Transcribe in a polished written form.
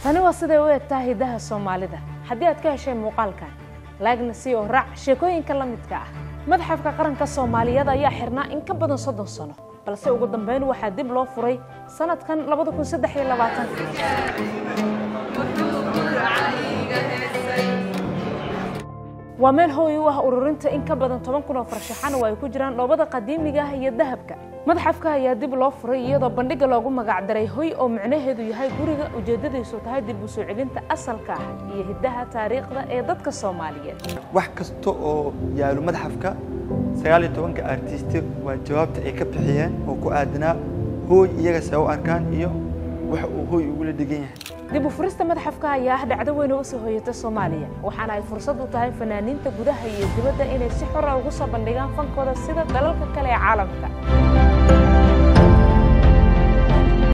Tani waa siday u egtaa hiddaha Soomaalida. Haddii aad ka heshay muuqaalkan, laagna sii oo raac sheekooyinka la midka ah. Madxafka Qaranka Soomaaliyeed ayaa xirnaa in ka badan 30 sano, balse ugu dambeyn waxaa dib loo furay sanadkan 2023. Waa meel hooy u ah ururinta in ka badan 10,000 oo farshaxan oo ay ku jiraan dhoobada qadiimiga ah iyo dahabka. Madxafka ayaa dib loo furay iyadoo bandhigga loogu magacdaray Hoy, oo micnaheedu yahay guriga, ujeeddadiisu tahay dib u soo celinta asalka ah iyo hiddaha taariikhda ee dadka Soomaaliyeed. Wax kasta oo yaalo madxafka, 19-ka artiste waa jawaabta ay ka bixiyeen oo ku aadanaa hooy iyaga see u arkaan iyo waxa uu hooy ugula dhegan yahay. Dib u furista madxafka ayaa ah dhacdo weyn oo usoo hoyata Soomaaliya, waxaana ay fursad u tahay fanaaniinta gudaha iyo dibadda inay si xora ugu soo bandhigaan fankooda sida dalalka kale ee caalamka.